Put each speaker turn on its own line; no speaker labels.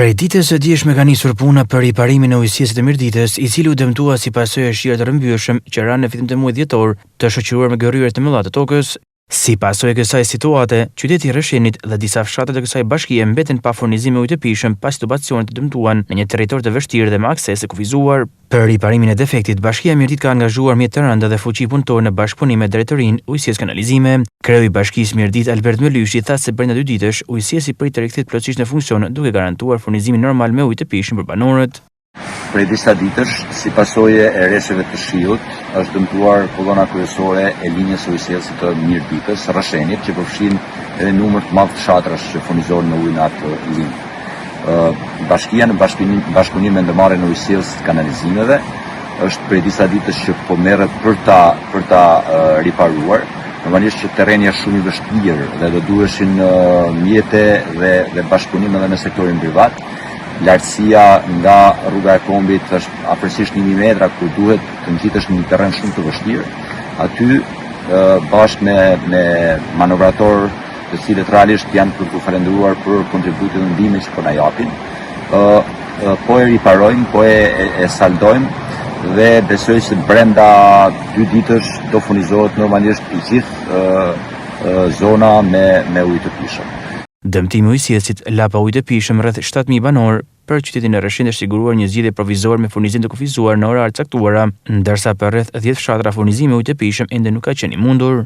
Prej ditës së djeshme ka nisur puna për riparimin e ujësjellësit të Mirditës, i cili u dëmtua si pasojë e shirave të rrëmbyeshëm që ranë në fillim të muajit dhjetor, të shoqëruar me gërryerje të mëdha të tokës. Si pasojë e kësaj situate, qyteti i Rrëshenit dhe disa fshatra të kësaj bashkie mbeten pa furnizim me ujë të pijshëm pasi tubacionet u dëmtuan në një territor të vështirë dhe me akses të kufizuar. Për riparimin e defektit, Bashkia Mirditë ka angazhuar mjete të rënda dhe fuqi punëtore në bashkëpunim me Drejtorinë Ujësjellës Kanalizime. Kreu i Bashkisë Mirditë, Albert Mëlyshi, tha se brenda dy ditësh, ujësjellësi pritet të rikthehet plotësisht në funksion, duke garantuar furnizimin normal me ujë të pijshëm për banorët.
Prej disa ditësh, si pasojë e reshjeve të shiut, është dëmtuar kolona kryesore e linjës së ujësjellësit të Mirditës, Rrëshenit, që përfshin edhe numër të madh fshatrash që furnizohen me ujë në atë linjë. Bashkia në bashkëpunim me ndërmarrjen e ujësjellës kanalizimeve është prej disa ditësh që po merret për ta për ta riparuar. Normalisht që terreni është shumë i vështirë dhe do duheshin mjete dhe dhe bashkëpunim edhe me sektorin privat. Lartësia nga rruga e Kombit është afërsisht 1000 metra ku duhet të ngjitesh në një terren shumë të vështirë. Aty bashkë me me manovrator të cilët realisht janë për t'u falënderuar për kontributin dhe ndihmën që po na japin. Ë po e riparojmë, po e, e, e saldojmë dhe besoj se brenda dy ditësh do furnizohet normalisht i gjithë zona me me ujë të pijshëm.
Dëmtimi i ujësjellësit la pa ujë të pijshëm rreth 7000 banorë. Për qytetin e Rrëshenit është siguruar një zgjidhje provizore me furnizim të kufizuar në orare të caktuara, ndërsa për rreth 10 fshatra furnizimi me ujë të pijshëm ende nuk ka qenë i mundur.